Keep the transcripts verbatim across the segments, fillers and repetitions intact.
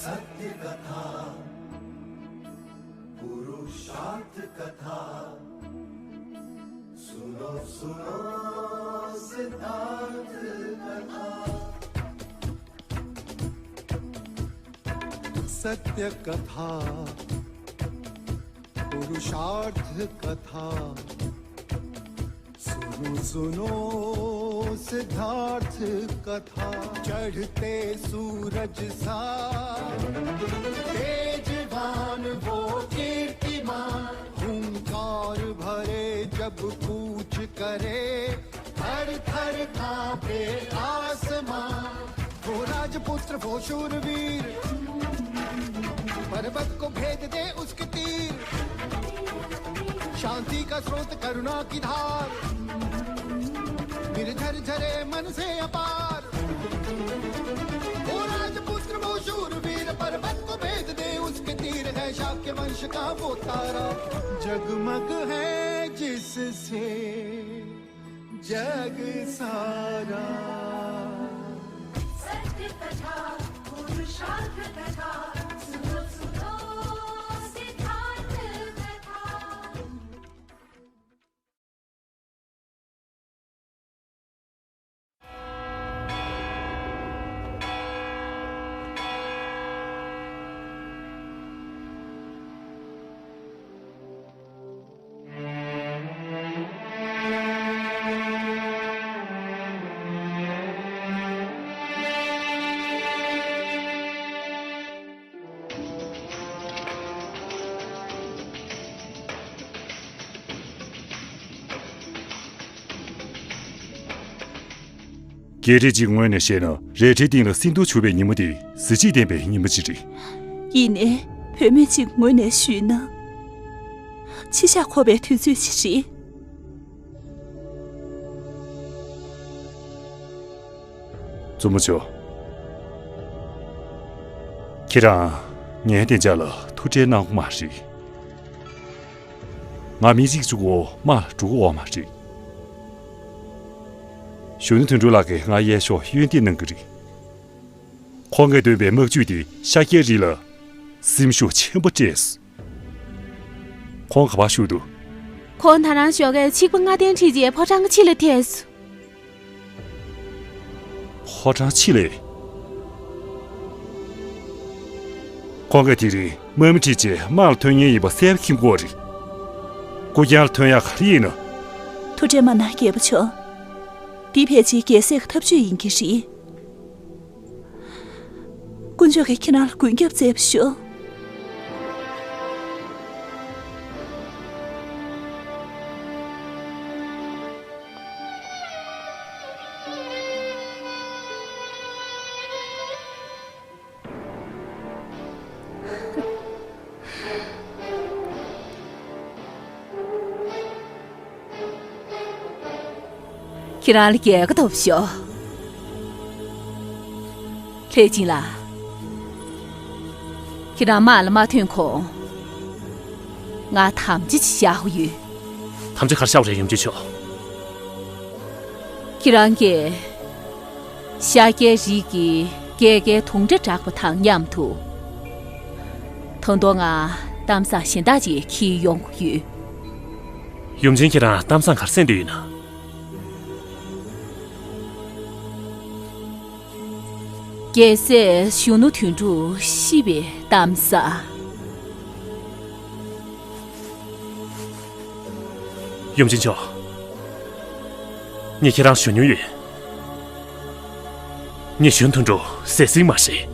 सत्य कथा, पुरुषार्थ कथा, सुनो सुनो सिद्धार्थ कथा। सत्य कथा, पुरुषार्थ कथा, सुनो सुनो सिद्धार्थ कथा। चढ़ते सूरज सा तेजवान वो कीर्तिमान, हुंकार भरे जब कूच करे, थर थर कांपे आसमां। वो राजपुत्र वो शूरवीर, पर्वत को भेद दे उसके तीर। शांति का स्रोत करुणा की धार, निर्झर झरे मन से अपार। वो राजपुत्र वो शूरवीर, पर्वत को भेद दे उसके तीर। है शाक्य वंश का वो तारा, जगमग है जिससे जग सारा। सत्य कथा, पुरुषार्थ कथा, सुनो सुनो सिद्धार्थ कथा। སྐད་རིགས་ཀྱི་ངོས་ནས་བཤད་ན། རལ་གྲིའི་སྟེང་ལ་སྲིན་ཐོར་བྱུགས་པའི་ཉིན་མོ་དེ་གཟི་བརྗིད་ལྡན་པའི་ཉིན་མོ་ཅིག་རེད། ཡིན་ནའི་བུད་མེད་ཅིག་ངོས་ནས་ཞུས་ན། འཆི་ཞག་འཁོར་བའི་དུས་ཚོད་ཅིག་རེད། གཙོ་མོ་མཆོག་ཁྱེད་རང་ངའི་བདེ་འཇགས་ལ་ཐུགས་ཁྲལ་གནང་དགོས་མ་རེད། ང་མི་གཅིག་གཅིག་པོ་དམག་ལ་འགྲོ་གི་ཡོད་མ་རེད། གཞོན་ནུ་དོན་གྲུབ་ལགས་ཀྱིས་ང་གཡས་ཕྱོགས་གཡོན་འདེགས་གནང་གི་རེད། ཁོང་གིས་འདོན་པའི་དམག་ཇུས་དེ་ཤཱཀྱའི་རིགས་ལ་སེམས་ཤུགས་ཆེན་པོ་སྤྲད་སོང་། ཁོང་ག་པར་བཞུགས་འདུག་ཁོང་ད་རང་ཞོགས་ཀས་ཆིག་པ་ལྔ་སྟོང་ཁྲིད་རྗེས་ཕོ་བྲང་གི་ཕྱི་ལ་ཐལ་སོང་། ཕོ་བྲང་ཕྱི་ལ། ཁོང་གིས་དེ་རིང་དམག་མི་ཁྲིད་རྗེས་དམག་ལ་ཐོན་མཁན་ཡིན་པ་གསལ་པོ་མཁྱེན་གྱི་ཡོད་རེད། སྐུ་རྐྱང་ལ་ཐོན་ཡག་ག་རེ་ཡིན་ན། ཐུགས་ཁྲལ་མ་གནང་རྒྱལ་པོ་མཆོག་འདི་ཕལ་ཆེར་རྒྱལ་སྲས་ཀྱི་ཐབས་ཇུས་ཡིན་གྱི་རེད། དཀོན་མཆོག་གིས་ཁྱེད་རང་ལ་མགོན་སྐྱབས་བསྩལ་བ་ཞུ། ཁྱེད་རང་ལ་རྒྱལ་ཁ་ཐོབ་ཤོག་ལྷས་སྦྱིན་ལགས། ཁྱེད་རང་དམག་ལ་མ་ཐོན་གོང་། ང་དམ་བཅའ་ཅིག་བཞག་དགོས་ཡོད། དམ་བཅའ་ག་རེ་བཞག་པ་རེད་ཡུམ་ཆེན་མཆོག་ཁྱེད་རང་གིས་ཤཱཀྱའི་རིགས་ཀྱི་སྐྱེས་སྐར་དུང་སྒྲ་བསྒྲགས་པ་དང་མཉམ་དུ། ད་དུང་ང་གཏམ་བཟང་གཞན་དག་ཅིག་འཁྱེར་ཡོང་དགོས་ཡོད། ཡུམ་ཆེན་ཁྱེད་རང་གཏམ་བཟང་ག་རེ་གསན་འདོད་ཡོད་ན། རྒྱལ་སྲས་གཞོན་ནུ་དོན་གྲུབ་ཤི་བའི་གཏམ་བཟང་། ཡུམ་ཆེན་མཆོག་ངས་ཁྱེད་རང་ཞུ་མྱོང་ཡོད། ངས་གཞོན་དོན་གྲུབ་བསད་ཟིན་མ་རེད།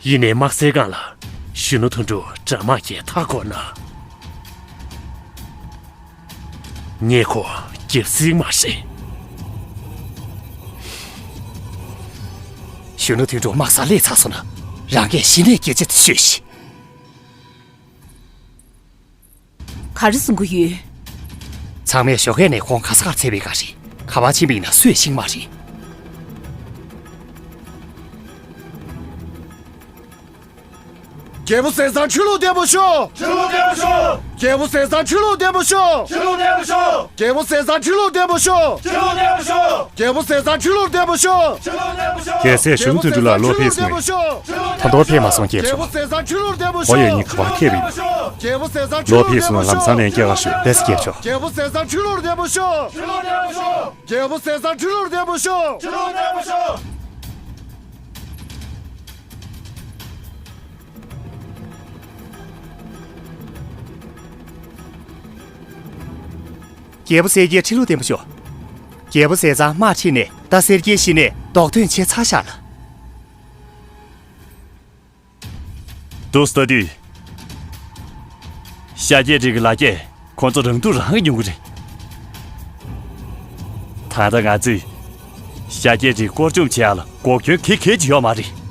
ཡིན་ནའི་དམག་སའི་སྒང་ལ་གཞོན་ནུ་དོན་གྲུབ་དགྲ་དམག་གིས་མཐའ་བསྐོར་ན། ངས་ཁོ་རྒྱལ་སྲིད་མ་རེད། གཞོན་ནུ་དོན་གྲུབ་དམག་སར་སླེབས་ཚར་སོང་ན། རང་གིས་གཞི་ནས་སྐད་ཆ་དེ་ཤོད་ཤིག་ག་རེ་གསུང་གི་ཡོད། ཚང་མས་ཞོགས་ཀས་ནས་ཁོང་ག་ས་གར་འཚོལ་བའི་སྒང་རེད། ག་པར་ཕྱིན་པ་ཡིན་ན་སུས་ཤེས་ཀྱི་མ་རེད། རྒྱལ་པོ་ཟས་གཙང་ཁྲི་ལོར་བརྟན་པར་ཤོག་ཁྲི་ལོར་བརྟན་པར་ཤོག་རྒྱལ་པོ་ཟས་གཙང་ཁྲི་ལོར་བརྟན་པར་ཤོག་ཁྲི་ལོར་བརྟན་པར་ཤོག་རྒྱལ་པོ་ཟས་གཙང་ཁྲི་ལོར་བརྟན་པར་ཤོག་ཁྲི་ལོར་བརྟན་པར་ཤོག་རྒྱལ་པོ་ཟས་གཙང་ཁྲི་ལོར་བརྟན་པར་ཤོག་ཁྲི་ལོར་བརྟན་པར་ཤོག་རྒྱལ་སྲས་གཞོན་ནུ་དོན་གྲུབ་ལགས་བློ་འཕེལ་སོང་ངས། ད་དུང་ཕེབས་མ་སོང་། རྒྱལ་པོ་མཆོག་ཟས་གཙང་ཁྲི་ལོར་བརྟན་པར་ཤོག་ཁོ་ཡོད་ཉིན་ག་པར་ཕེབས་ཡིན། རྒྱལ་པོ་ཟས་གཙང་ཁྲི་ལོར་བརྟན་པར་ཤོག་བློ་འཕེལ་སོང་ན་ལམ་སང་ལན་སྐྱེལ་ག་ཤོག་ལགས་སོ་རྒྱལ་མཆོག་རྒྱལ་པོ་ཟས་གཙང་ཁྲི་ལོར་བརྟན་པར་ཤོག་ཁྲི་ལོར་བརྟན་པར་ཤོག་རྒྱལ་པོ་ཟས་གཙང་ཁྲི་ལོར་བརྟན་པར་ཤོག་ཁྲི་ལོར་བརྟན་པར་ཤོག་རྒྱལ་པོ་གསལ་རྒྱལ་ཁྲི་ལོར་བརྟན་པར་ཤོག་རྒྱལ་པོ་ཟས་གཙང་དམག་ཁྲིད་ནས་རྟ་གསལ་རྒྱལ་ཞི་ནས་རྡོག་ཐོན་བྱས་ཚར་བཞག་ལགས། འདུག་ལྟ་དུས། ཤཱཀྱའི་རིགས་ཀྱི་ལ་རྒྱས་ཁོ་ཚོ་རང་སྡུག་རང་གིས་མྱོང་གི་རེད། ད་ལྟ་ང་ཚོས་ཤཱཀྱའི་རིགས་བསྐོར་བཅོམ་བྱེད་ཡག་ལ་འགོག་སྐྱོན་ག་གེ་ཅིག་ཡོད་མ་རེད།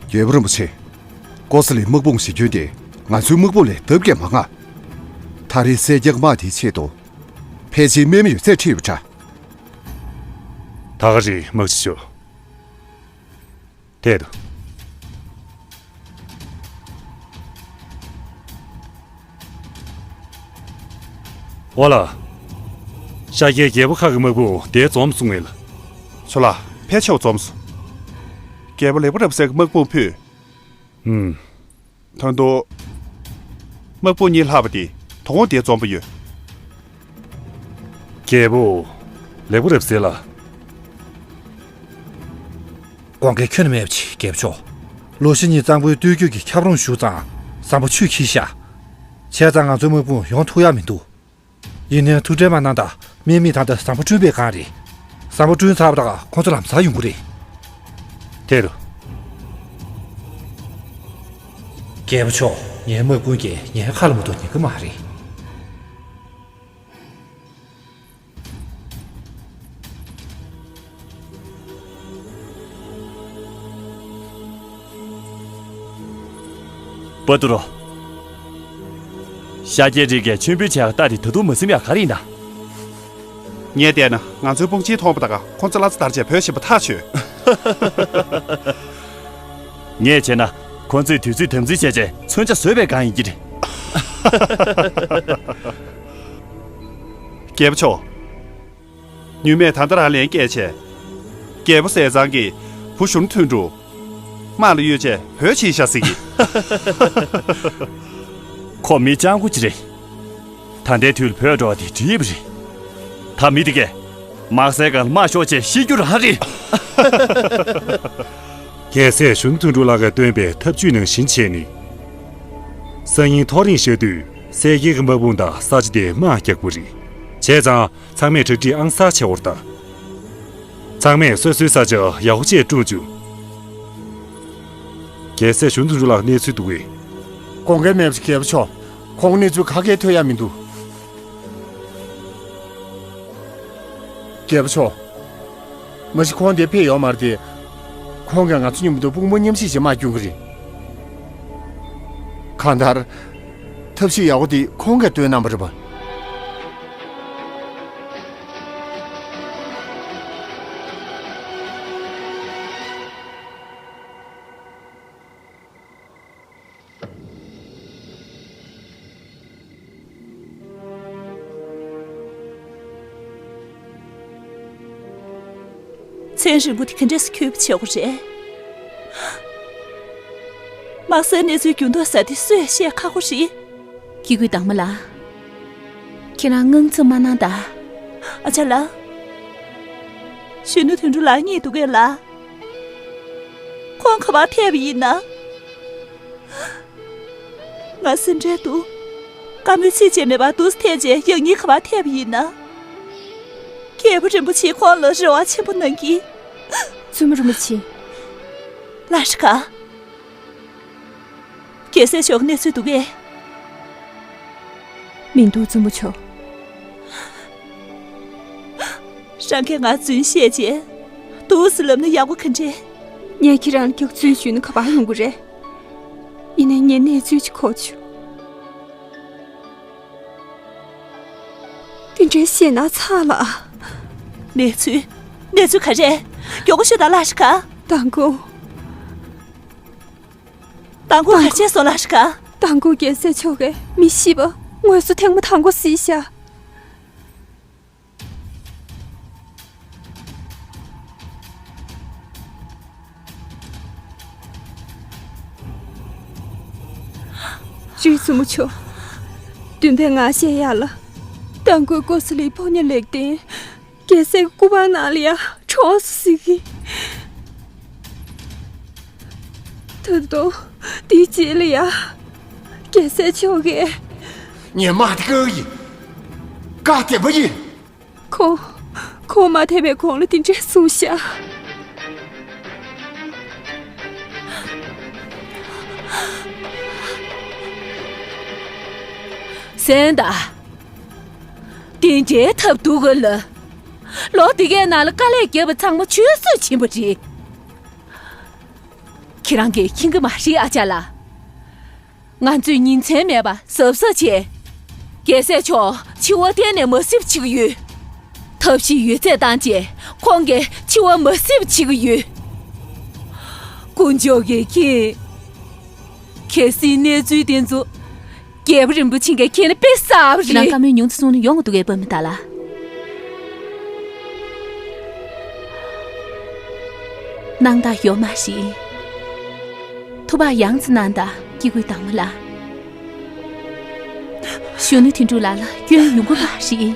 རྒྱལ་པོ་རིན་པོ་ཆེ། ཀོ་ས་ལའི་དམག་དཔུང་གཞི་ཁྱོན་དེ་ང་ཚོའི་དམག་དཔུང་ལས་ལྡབ་བརྒྱ་མང་ང་། ད་རེས་སེར་སྐྱའི་དམག་དེའི་ཆེད་དུ་ཕལ་ཆེར་རྨས་མ་ཡོད་ཚད་ཁྲིད་ཡོད་པ་འདྲ། ད་ག་རེད། དམག་སྤྱི་ཤོག་ཐད་དུ། ཨོ་ལ། ཤཱཀྱའི་རྒྱལ་པོ་ཁག་གི་དམག་དཔུང་དེར་འཛོམས་སོང་ངས་ལ། ཚོ་ལགས་ཕལ་ཆེ་བ་འཛོམས་སོང་། རྒྱལ་པོ་ལེགས་པ་རབ་གསལ་གྱི་དམག་དཔུང་ཕུད། ཧུམ། ད་དུང་། དམག་དཔུང་གཉིས་ལྷག་པ་དེ་དོ་དགོང་དེར་འཛོམས་པ་ཡོད། རྒྱལ་པོ། ལེགས་པ་རབ་གསལ་ལགས། དགོངས་འགལ་ཁྱོན་ནས་མེད་པ་ཅིག་རྒྱལ་པོ་མཆོག་ལོ་ཤས་གཉིས་གཙང་པོའི་སྟོད་རྒྱུད་ཀྱི་ཁྱབ་རོམ་ཞུགས་ཙང་བཟང་པོ་ཆུས་འཁྱིལ་ཤག་བྱས་ཙང་ང་ཚོའི་དམག་དཔུང་ཡོང་ཐུབ་ཡག་མི་འདུག་ཡིན་ནའི་ཐུགས་ཁྲལ་མ་གནང་དང་། དམག་མི་ད་ལྟ་བཟང་པོ་བསྐྲུན་པའི་སྒང་རེད། བཟང་པོ་བསྐྲུན་ཚར་བ་དང་ཁོང་ཚོ་ལམ་སང་ཡོང་གི་རེད། དེ་རུ། རྒྱལ་པོ་མཆོག་ངའི་དམག་དཔུང་གིས་ངའི་ཁ་ལ་མ་གཏོགས་ཉན་གི་མ་རེད། པ་ཏུ་རོ། ཤཱཀྱའི་རིགས་ཀྱིས་མཆོད་འབུལ་བྱས་པའི་རྟ་དེ་ད་དུང་མ་ཟིན་ཡག་ག་རེ་ཡིན་ན། ངས་བལྟས་ན་ང་ཚོའི་དཔུང་ཆེན་མཐོང་བ་དང་ཁོང་ཚོ་བླ་རྩ་དར་བྱས་བོད་ཞེན་པ་ཐག་ཆོད། ངས་བྱས་ན་ཁོང་ཚོས་དུས་ཚོད་དམ་འཛིན་བྱས་རྗེས་མཚོན་ཆ་བཟོས་པའི་སྒང་ཡིན་གྱི་རེད། རྒྱལ་པོ་མཆོག་ཉུལ་མེད་ད་ལྟ་རང་ལན་བསྐྱལ་བྱས། རྒྱལ་པོ་ཟས་གཙང་གིས་བུ་གཞོན་ནུ་དོན་གྲུབ། དམག་ལ་གཡོལ་བྱས་བོད་ཕྱིན་ཤག་ཟེར་གི། ཁོ་མི་སྤྱང་པོ་ཅིག་རེད། ད་ལྟའི་དུས་ལ་བོད་འགྲོ་བ་དེ་འགྲིག་པ་རེད། ད་མི་དེ་གས་དམག་སའི་སྒང་ལ་དམག་ཤོར་བྱས་ཤི་རྒྱུ་རང་རེད། རྒྱལ་སྲས་གཞོན་ནུ་དོན་གྲུབ་ལགས་ཀྱིས་བཏོན་པའི་ཐབས་ཇུས་ནང་བཞིན་བྱས་ནས། སང་ཉིན་ཐོ་རེངས་ཞག་དུས་སེར་སྐྱའི་དམག་དཔུང་དང་ས་ཆ་དེར་དམག་རྒྱག་དགོས་རེད། བྱས་ཙང་ཚང་མས་གྲ་སྒྲིག་ཨང་གསར་བྱེད་དགོས་རེད་ད། ཚང་མས་སོ་སོའི་ས་ཆ་ཡག་པོ་བྱས་བསྐྲུན་བྱུང་། རྒྱལ་སྲས་གཞོན་ནུ་དོན་གྲུབ་ལགས་གནས་ཚུལ་འདུག་གས། དགོངས་འགལ་མེད་པ་ཅིག་རྒྱལ་པོ་མཆོག་ཁོང་གནས་ཚུལ་ག་གེ་ཐོན་ཡག་མི་འདུག་རྒྱལ་པོ་མཆོག་མ་གཞི་ཁོང་འདིར་ཕེབས་ཡོད་མ་རེད་དེ། ཁོང་གིས་ང་ཚོ་མཉམ་དུ་དཔུང་པ་མཉམ་གཤིབ་བྱས་དམག་སྐྱོང་གི་རེད། གང་ལྟར། ཐབས་ཤེས་ཡག་པོ་དེ་ཁོང་གིས་བཏོན་གནང་བ་རེད་པ། ཚན་རིང་པོ་དེ་ག་འདྲས་སེ་འཁྱོལ་བ་བྱེད་དགོས་རེད། དམག་སའི་གནས་ཚུལ་འགྱུར་ལྡོག་ཟེར་དེ་སུས་ཤེས་ཁག་པོ་རེད། སྐྱེ་དགུའི་དྭངས་མ་ལགས། ཁྱེད་རང་དངངས་འཚབ་མ་གནང་དང་། ཨ་ཅག་ལགས། གཞོན་ནུ་དོན་གྲུབ་ལགས་རྙེད་འདུག་གས་ལགས། ཁོང་ག་པར་ཐད་པ་ཡིན་ན། ང་སེམས་ཁྲལ་འདུག་བཀའ་མོལ་ཚིག་གཅིག་མེད་པར་འདུག་སེ་ཐལ་རྗེས་ཡང་སྙིང་ག་པར་ཐལ་བ་ཡིན་ན། རྒྱལ་པོ་རིན་པོ་ཆེས་ཁོང་ལ་རེ་བ་ཆེན་པོ་གནང་གི། བཙུན་མོ་རིན་པོ་ཆེ། ལ་ཧྲི་ཁ། རྒྱལ་སྲས་མཆོག་གི་གནས་ཚུལ་འདུག་གས། མི་འདུག་བཙུན་མོ་མཆོག་རང་གིས་ང་རྫུན་བཤད་རྗེས། འདུག་སེ་ལབ་ན་ཡག་པོ་ག་འདྲས། ངས་ཁྱེད་རང་ལ་རྒྱག་རྫུན་ཞུས་ན་ག་པར་ཡོང་གི་རེད། ཡིན་ནའི་ངས་གནས་ཚུལ་ཅིག་གོ་བྱུང་། དེ་འདྲའི་ཞེད་སྣང་ཚ་ལ། གནས་ཚུལ། གནས་ཚུལ་ག་རེ། མགྱོགས་པོ་ཤོད་དང་ལ་ཧྲི་ཁ། མདང་དགོང་། མདང་དགོང་ག་རེ་བྱས་སོང་ལ་ཧྲི་ཁ། མདང་དགོང་རྒྱལ་སྲས་མཆོག་གིས་མི་ཤི་བ་ངོས་སུ་ཐེངས་མ་དང་པོ་གཟིགས་ཤག་རེད་བཙུན་མོ་མཆོག་བདུན་པའི་ངག་བཤད་ཡག་ལ། མདང་དགོང་ཀོ་ས་ལིའི་ཕོ་ཉ་ལེགས་ལྡན། རྒྱལ་སྲས་ཀྱི་སྐུ་པར་ནང་ལ་ཡ་གྲོངས་སོང་ཟེར་གི། ད་དུང་དེའི་རྗེས་ལ་ཡ། རྒྱལ་སྲས་མཆོག་གིས། ངས་དམག་དེ་བཀག་གི་ཡིན། བཀག་བསྡད་པ་ཡིན། ཁོང་། ཁོང་མ་ཐེ་བའི་གོང་ལ་དེ་འདྲས་གསུངས་ཤག་གསན་དང་། དེ་འདྲའི་ཐབས་སྡུག་ག་ལ། ལོ་འདི་གའི་ནང་ལ་དཀའ་ལས་བརྒྱབ་པ་ཚང་མ་ཆུད་ཟོས་ཕྱིན་པ་རེད། ཁྱེད་རང་གིས་མཁྱེན་གྱི་མ་རེད་ཨ་ཅག་ལགས། ང་ཚོས་ཉིན་མཚན་མེད་པར་གཟབ་གཟབ་བྱས། རྒྱལ་སྲས་མཆོག་འཆི་བ་གཏན་ནས་མ་སྲིད་པ་བྱེད་ཀྱི་ཡོད། ཐབས་ཤེས་ཡོད་ཚད་བཏང་བྱས་ཁོང་གི་འཆི་བ་མ་སྲིད་པ་བྱེད་ཀྱི་ཡོད། དཀོན་མཆོག་གིས་མཁྱེན། གལ་སྲིད་གནས་ཚུལ་དེ་ཚོ་རྒྱལ་པོ་རིན་པོ་ཆེ་གིས་མཁྱེན་ན་དཔེ་གསར་པ་རེད། ཁྱེད་རང་བཀའ་མོལ་ཉུང་དུ་སོང་ན་ཡོང་གི་འདུག་གས་པ་མི་ད་ལ། སྣང་དག་ཡོད་མ་རེད། ཐུགས་ཕམ་ཡང་སེ་གནང་དང་སྐྱེ་དགུའི་དྭངས་མ་ལགས། གཞོན་ནུ་དོན་གྲུབ་ལགས་ལ་སྐྱོན་ཡོང་གི་མ་རེད།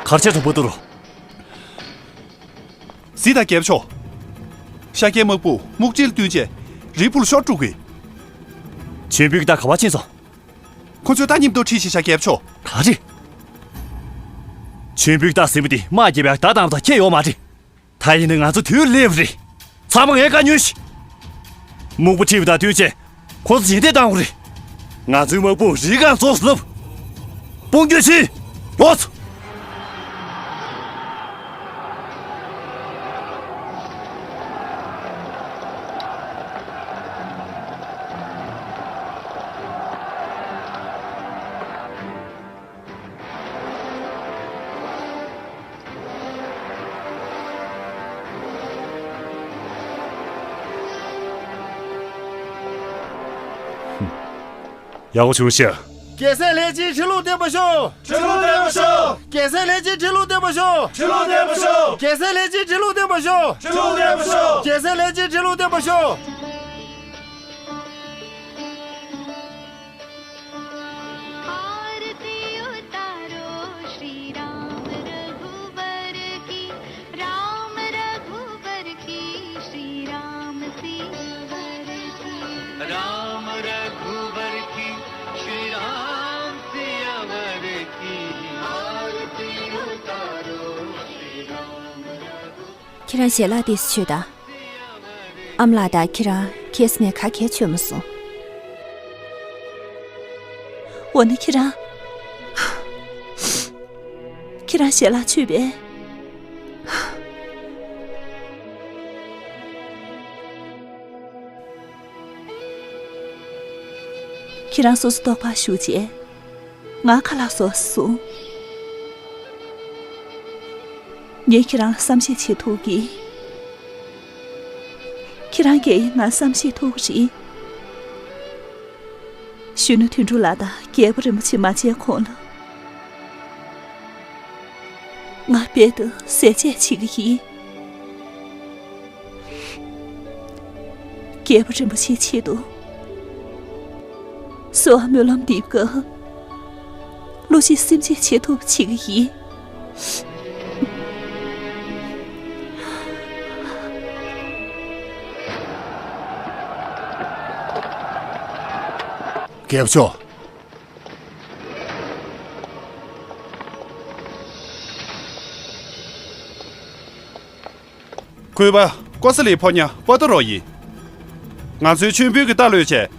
གར་ཆ་དྲང་པོ་ཏུ་རུ། གཟིགས་དང་རྒྱལ་པོ་མཆོག་ཤཱཀྱའི་དམག་དཔུང་སྨུག་ཁྲིར་བསྟུན་བྱས་རི་ཕུ་ལ་ཤོར་འགྲོ་གི། ཆོས་འབུལ་གྱི་རྟགས་ག་པར་ཕྱིན་སོང་། ཁོ་ཚོས་རྟ་མཉམ་དུ་ཁྲིད་ཤག་ཤཱཀྱའི་རྒྱལ་པོ་མཆོག་ག་རེ། ཆོས་འབུལ་གྱི་རྟགས་ཟེར་མི་དེ་དམག་རྒྱབ་པའི་བརྡ་བཏང་བ་དང་ཁྱད་ཡོད་མ་རེད། ད་ཡིན་ན་ང་ཚོ་དུས་སླེབས་རེད། ཚང་མ་ངའི་བཀའ་ཉོན་ཞིག་སྨུག་པ་ཁྲིད་པ་དང་བསྟུན་བྱས་ཁོ་ཚོ་རྗེས་འདེད་བཏང་དགོས་རེད། ང་ཚོའི་དམག་དཔུང་རི་སྒང་རྫོགས་སུ་བསླབ། དཔུང་སྐྱོད་བྱེད། ཡོང་ཚུ། ཡག་པོ་བྱུང་ཤག་རྒྱལ་སྲས་ལྷས་སྦྱིན་ཁྲི་ལོ་བརྟན་པར་ཤོག་ཁྲི་ལོ་བརྟན་པར་ཤོག་རྒྱལ་སྲས་ལྷས་སྦྱིན་ཁྲི་ལོ་བརྟན་པར་ཤོག་ཁྲི་ལོ་བརྟན་པར་ཤོག་རྒྱལ་སྲས་ལྷས་སྦྱིན་ཁྲི་ལོ་བརྟན་པར་ཤོག་ཁྲི་ལོ་བརྟན་པར་ཤོག་རྒྱལ་སྲས་ལྷས་སྦྱིན་ཁྲི་ལོ་བརྟན་པར་ཤོག आरती उतारो श्री राम रघुवर की, राम रघुवर की, श्री राम सियावर की। राम रघुवर की, श्री राम सियावर की। आरती उतारो श्री राम रघु- ཁྱེད་རང་ཞལ་ལག་དེ་ཚོ་མཆོད་དང་། ཨ་མ་ལགས་དང་ཁྱེད་རང་ཁྱེད་ནས་ག་གེ་མཆོད་མ་སོང་། འོ་ན་ཁྱེད་རང་། ཁྱེད་རང་ཞལ་ལག་མཆོད་པས། ཁྱེད་རང་སོ་སོ་ལྟོགས་པར་བཞུགས་རྗེས། ང་ཁ་ལག་བཟོ་སོང་། ངས་ཁྱེད་རང་ལ་བསམ་ཤེས་བྱེད་ཐུབ་ཀྱི། ཁྱེད་རང་གིས་ང་བསམ་ཤེས་ཐུབ་ཀྱི་རེད། གཞོན་ནུ་དོན་གྲུབ་ལགས་དང་རྒྱལ་པོ་རིན་པོ་ཆེ་མ་མཇལ་གོང་ལ། ང་རྦད་དེ་ཟས་བཅད་བྱེད་ཀྱི་ཡིན། རྒྱལ་པོ་རིན་པོ་ཆེའི་ཆེད་དུ། གསོལ་བ་སྨོན་ལམ་འདེབས་སྐབས། བློ་གཅིག་སེམས་གཅིག་བྱེད་ཐུབ་བྱེད་ཀྱི་ཡིན། རྒྱལ་པོ་མཆོག་གུས་པ། ཀོ་ས་ལིའི་ཕོ་ཉ་པ་ཏུ་རོ་ཡིན། ང་ཚོའི་མཆོད་འབུལ་གྱི་རྟ་གློད་ཆེད།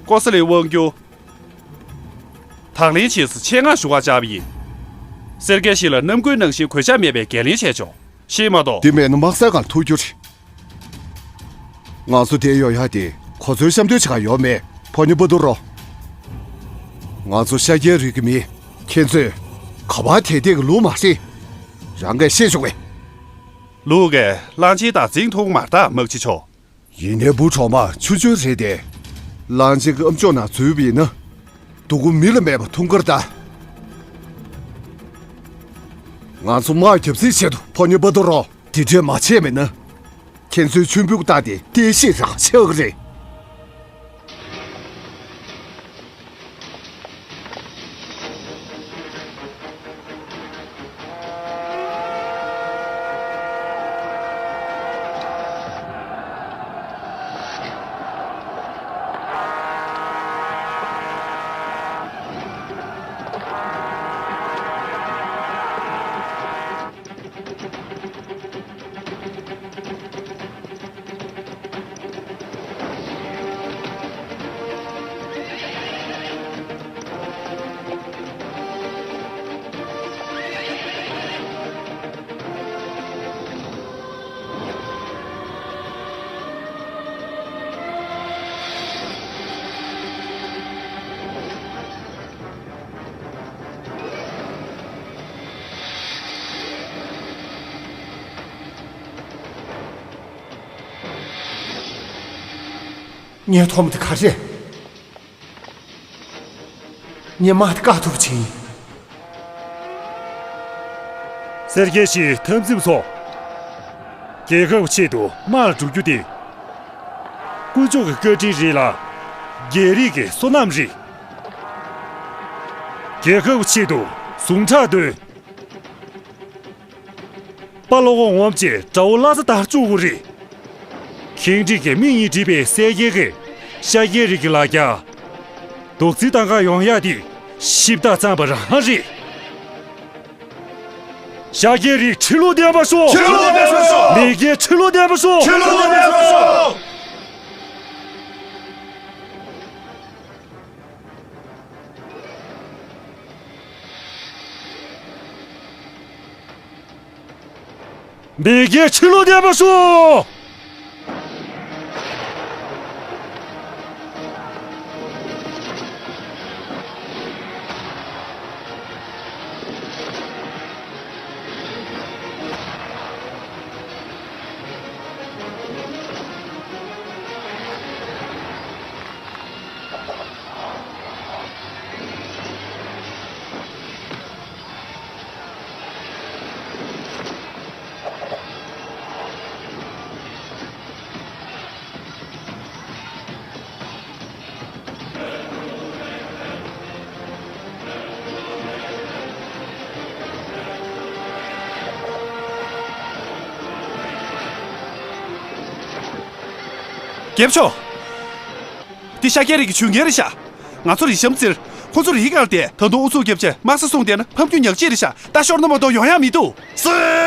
ཀོ་ས་ལིའི་དབང་སྒྱུར། དང་ལེན་བྱས་སུ་ཆེད་མངགས་ཞུ་བར་བཅར་བ་ཡིན། སེར་སྐྱ་ཞིག་ལ་ནམ་རྒྱུན་ནང་བཞིན་གུས་ཞབས་མེད་པའི་འགན་ལེན་བྱས་ཆོག་ཤེས་མ་གཏོགས། འདི་མེད་ན་དམག་སའི་སྒང་ལ་ཐུག་རྒྱུ་རེད། ང་ཚོ་འདིར་ཡོང་ཡག་དེ་གོ་མཚོན་གཤམ་སྟོན་བྱེད་ག་ཡོང་མེད། ཕོ་ཉ་པ་ཏུ་རོ། ང་ཚོ་ཤཱཀྱའི་རིགས་ཀྱི་མི། ཁྱེད་ཚོས་ག་པར་དེད་དེད་ཀྱི་ལུགས་མ་རེད། རང་གིས་ཤེས་བྱུང་བས། ལུག་གིས་གླང་ཆེན་དང་འཛིང་ཐུབ་མ་རེད་ད་དམག་སྤྱི་མཆོག་ཡིན་ནའི་བུ་གྲོགས་མ་ཆུང་ཆུང་རེད་དེ། གླང་ཆེན་གྱི་ཨམ་ཅོག་ནང་འཛུལ་བ་ཡིན་ན། སྡུག་གུ་མི་ལ་མེད་པ་འཐུང་ཀར་ད། ང་ཚོ་དམག་རྒྱབ་རྩིས་ཆེད་དུ་ཕོ་ཉ་པ་ཏུ་རོ། དེ་འདྲས་མ་བྱས་མེད་ན། ཁྱེད་ཚོའི་མཆོད་འབུལ་རྟ་དེ་རྟེན་གཞི་རང་ཆགས་ཀྱི་རེད། ངས་མཐོང་མི་དེ་ག་རེད། ངས་དམག་དེ་བཀག་ཐུབ་ཕྱིན། སེར་སྐྱ་ཞིག་འཐབ་འཛིང་སོགས། རྒྱལ་ཁབ་ཆེད་དུ་དམག་ལ་འགྲོ་རྒྱུ་དེ། དཀོན་མཆོག་གི་བཀའ་དྲིན་རེད་ལ། རྒྱལ་རིགས་ཀྱི་བསོད་ནམས་རེད། རྒྱལ་ཁབ་ཆེད་དུ་ཟུངས་ཁྲག་འདོན། དཔའ་བློ་ཁོག་ངོམ་བྱས་དགྲ་བོ་བླ་ས་དར་བཅུག་དགོས་རེད། ཁེངས་དྲེགས་ཀྱི་མིག་གཉིས་བསྒྲིབས་པའི་སེར་སྐྱ་གིས་ཤཱཀྱའི་རིགས་ཀྱི་ལ་རྒྱ། རྡོག་རྫིས་བཏང་ག་ཡོང་ཡག་དེ་ཞིབ་ལྟ་ཙམ་པ་རང་རེད། ཤཱཀྱའི་རིགས་ཁྲི་ལོ་བརྟན་པར་ཤོག་ཁྲི་ལོ་བརྟན་པར་ཤོག་མི་རྒྱལ་ཁྲི་ལོ་བརྟན་པར་ཤོག་ཁྲི་ལོ་བརྟན་པར་ཤོག་མི་རྒྱལ་ཁྲི་ལོ་བརྟན་པར་ཤོག་རྒྱལ་པོ་མཆོག་འདི་ཤཱཀྱའི་རིགས་ཀྱི་ཇུས་ངན་རེད་ཤག་ང་ཚོ་རི་གཤམ་བཙིར། ཁོ་ཚོ་རི་སྒང་ལ་བསྡད། ད་དུང་ཨུ་ཚུགས་རྒྱབ་བྱས་དམག་ས་བཟུང་བསྡད་ན་ཕམ་རྒྱུ་ཉག་གཅིག་རེད་ཤག་རྟ་ཤོར་ན་མ་གཏོགས་ཡོང་ཡག་མི་འདུག་སི།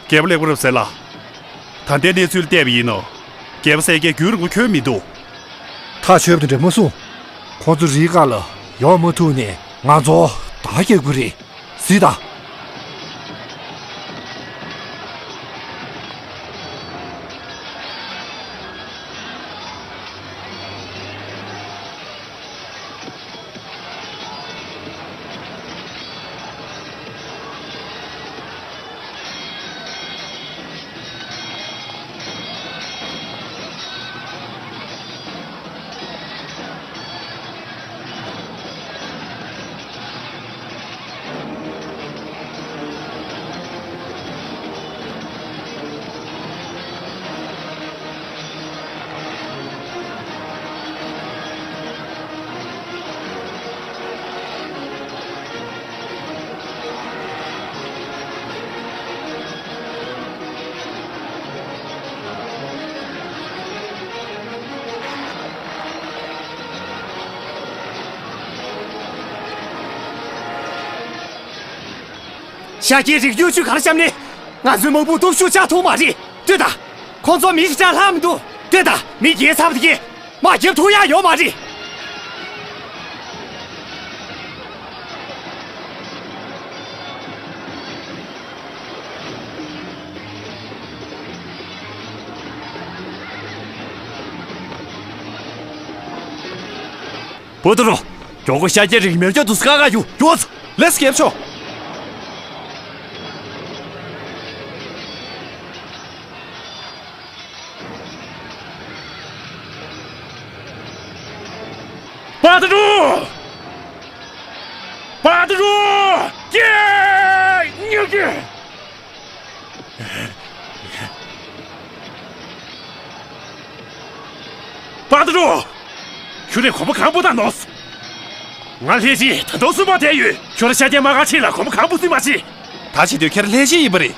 རྒྱལ་པོ་ལེགས་པ་རབ་གསལ་ལགས། ད་ལྟའི་གནས་ཚུལ་བལྟས་པ་ཡིན་ནོ། རྒྱལ་པོ་གསལ་རྒྱལ་རྒྱུན་རིང་པོ་འཁྱོལ་མི་འདུག་ཐག་ཆོད་པ་དང་འབྲེལ་མ་སོང་། ཁོང་ཚོ་རིའི་སྒང་ལ་ཡོང་མ་ཐུབ་ནས་ང་ཚོ་བདག་རྒྱག་གི་རེད། གཟིགས་དང་། ཤཱཀྱའི་རིགས་གཡོ་ཇུས་ག་རེ་བཤམས་ནས། ང་ཚོའི་དམག་དཔུང་སྟོབས་ཤུགས་ཆག་ཐུབ་མ་རེད། ལྟོས་དང་། ཁོང་ཚོ་མི་ཞིག་གྲངས་ལྷག་མི་འདུག་ལྟོས་དང་། མི་རྒྱལ་ཚར་བ་དེ་གས། དམག་རྒྱབ་ཐུབ་ཡག་ཡོད་མ་རེད། པོ་ཏི་རུ། མགྱོགས་པོ་ཤཱཀྱའི་རིགས་མེར་སྐྱོབ་ཏུ་སྐ་ག་ཡུ་ཡོད། ལེགས་སོ་རྒྱལ་པོ་མཆོག་པ་ཏི་རུ། པ་ཏི་རུ། ཀྱེ། ཉོ་ཀྱེ། པ་ཏི་རུ། ཁྱོད་རའི་གོམ་པ་གང་པོ་བཏང་ནོ། ང་ལྷས་བྱིན་ད་དུང་སུན་པ་དེ་ཡོད། ཁྱོད་ར་ཤ་རྒྱལ་མ་ག་ཆེ་ལ་གོམ་པ་གང་པོ་སུན་མ་ཆེ། ད་བྱེད་དུས་ཁྱེད་ལྷས་བྱིན་ཡིན་པ་རེད།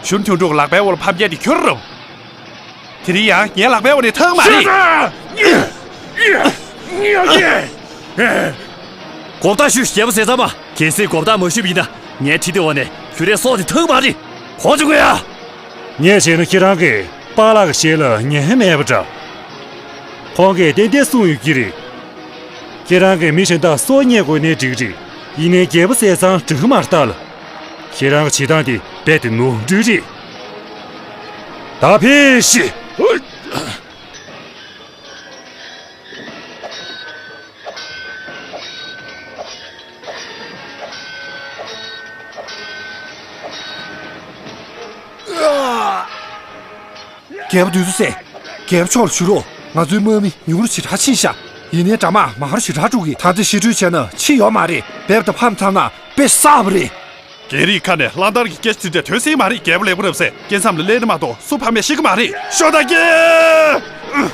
ཞུན་ཐུང་ཕྲུག་ལག་པའི་འོག་ལ་ཕམ་རྒྱལ་དེ་ཁྱོད་རུམ། དེ་རིང་ཡང་ངའི་ལག་པའི་འོག་ནས་ཐང་མ་རེད། གོ་བརྡ་ཞུ། རྒྱལ་པོ་ཟས་གཙང་མ། གལ་སྲིད་གོ་བརྡ་མ་ཞུས་པ་ཡིན་ན། ངའི་ཁྲི་དེ་འོག་ནས་ཁྱོད་རའི་སྲོག་དེ་ཐང་མ་རེད། གོ་བྱུང་གི་ཡ། ངས་བྱས་ན་ཁྱེད་རང་གིས་པཱ་ལགས་ཀྱི་ཞལ་ལ་ཉན་མེད་པ་འདྲ། ཁོང་གིས་ཏན་ཏན་གསུངས་ཡོད་ཀྱི་རེད། ཁྱེད་རང་གིས་མི་གཞན་དག་སྲོག་བསྙལ་དགོས་ནའི་འགྲིག་རེད། ཡིན་ནའི་རྒྱལ་པོ་ཟས་གཙང་འགྲིག་གི་མ་རེད་ད་ལ། ཁྱེད་རང་གི་བྱེད་སྟངས་དེ་རྦད་དེ་ནོར་འཁྲུལ་རེད། ད་ཕེབས་ཤིག་རྒྱལ་པོ་བདུད་འཚོ་བསད། རྒྱལ་པོ་མཆོག་ལ་ཞུ་རོགས། ང་ཚོའི་དམག་མི་ཉུང་རུ་ཞེ་དྲག་ཕྱིན་ཤག་ཡིན་ནའི་དགྲ་དམག་མང་རུ་ཞེ་དྲག་འགྲོ་གི། ད་ལྟ་ཞི་ཁྲོའི་བྱས་ན་ཕྱིན་ཡོད་མ་རེད། རྦད་དེ་ཕམ་ཚར་ན་དཔེ་བསགས་པ་རེད། རྒྱལ་རིགས་ཁ་ནས་གླང་དར་གྱི་སྐད་ཆ་དེ་འདྲ་ཐོན་སྲིད་མ་རེད། རྒྱལ་པོ་ལེགས་པོ་རབ་གསལ་རྐྱེན་མཚམས་ལ་སླེབས་ན་མ་གཏོགས་སུ་ཕམ་ཡས་ཤེས་ཀྱི་མ་རེད། ཤོག་ད་ཀྱེ།